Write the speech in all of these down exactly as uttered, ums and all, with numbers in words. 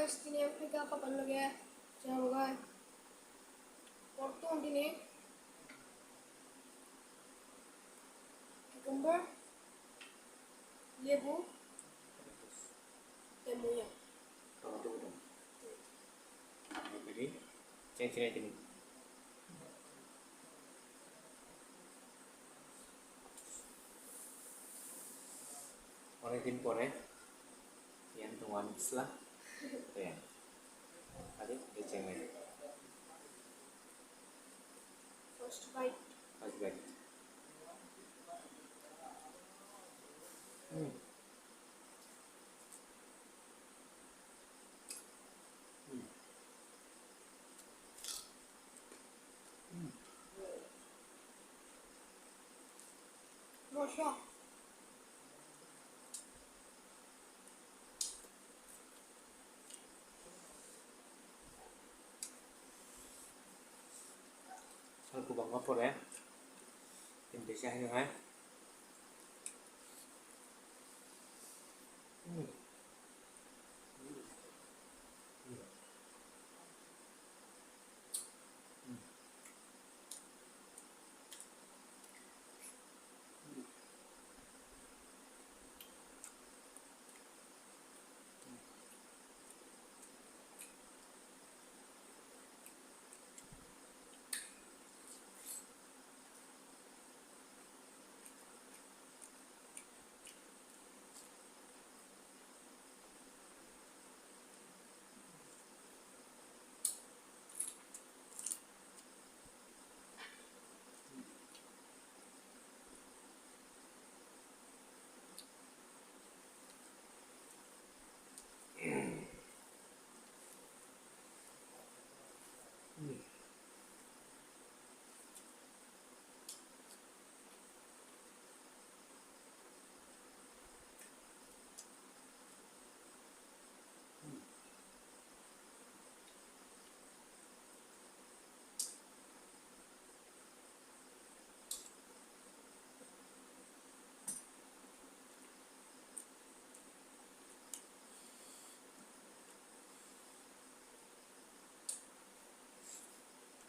Guys, tini ang phaikha papa loge, chai rwgwi. Portong tini cucumber, lebu, tei muya. Ready? Cheng cheng tini. Onek din pore, yang tongo ani bwsla. Yang. Adi, de chengai. First bite. First bite. Hmm. Hmm. Hmm. Rosha. Sal kubangma pore, tini teisa haino hai. Hmm. Hmm. Hmm.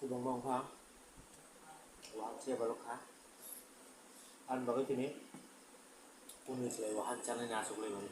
Kubangma wngkha, wahan se borok kha. Ani bagwi tini kunu se wahan chanani achuk lai mani.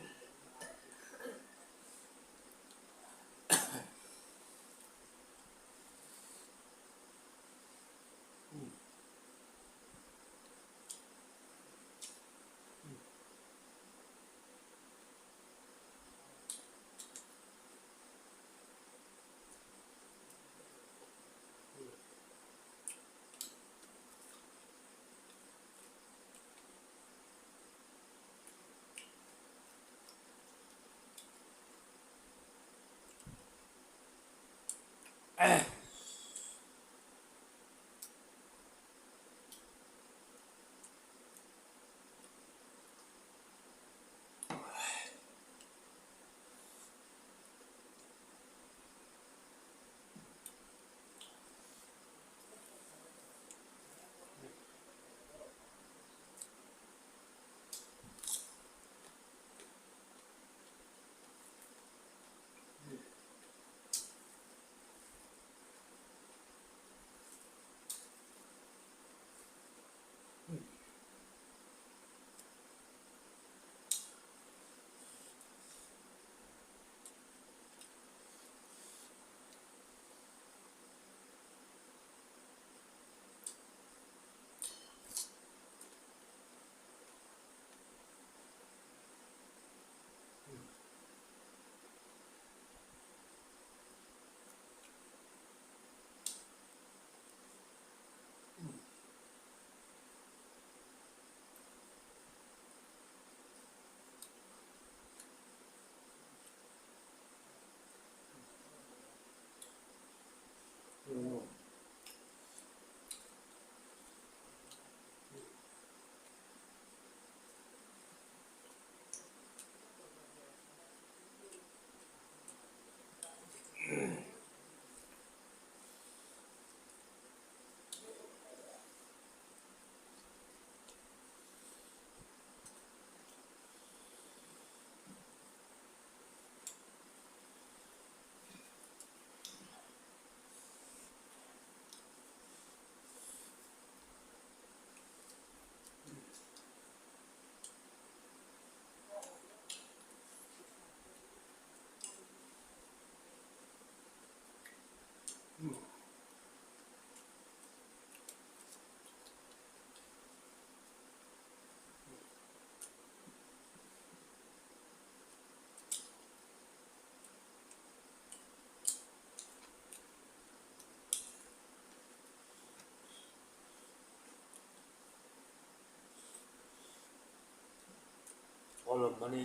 Mani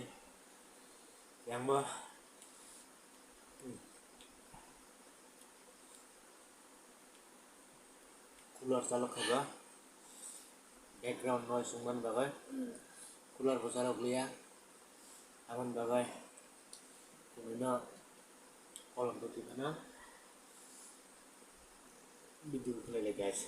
yang ba, hmm, cooler chalok kha ba, background noise wngmani bagwi cooler bo chalok liya, aboni bagwi tini no kolom twi phano video khlai lai guys.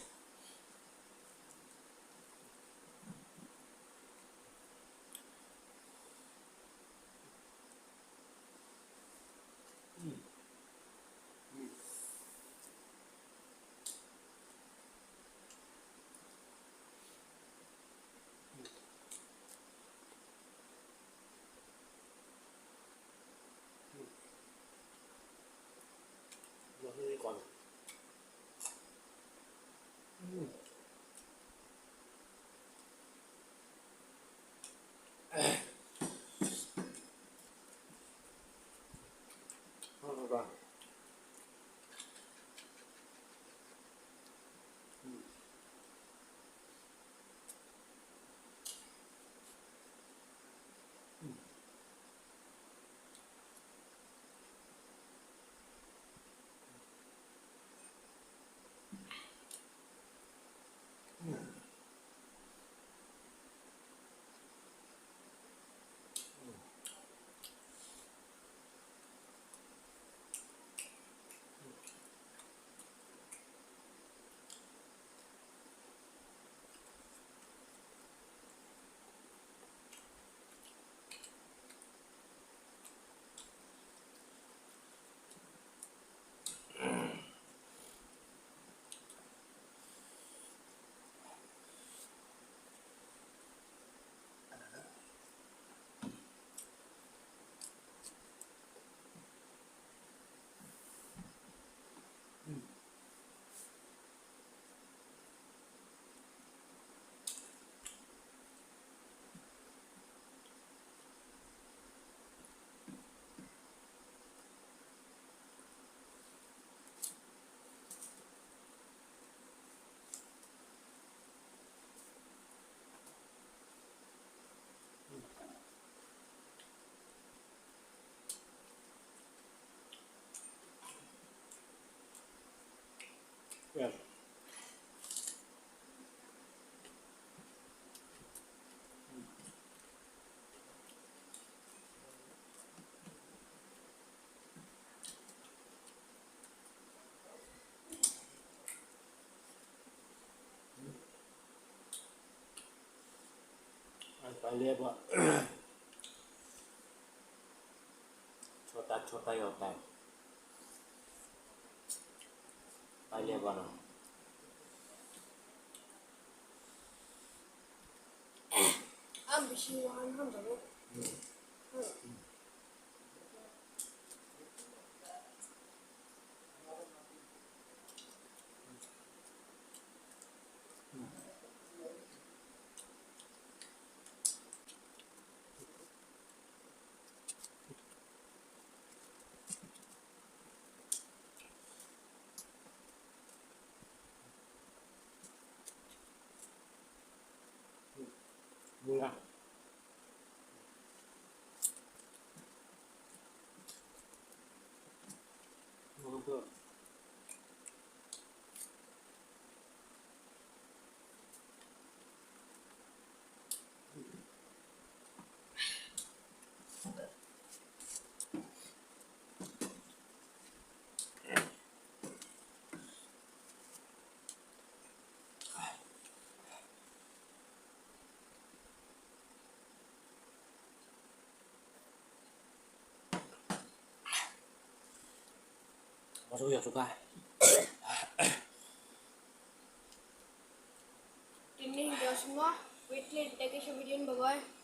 Ang palia ba. Chota chota hota hai. Palia ba na. Ang bisi wahan hamjao. Mura. Masuk ya suka. Tini hingke aswkno weekly dedication video ni bagwi.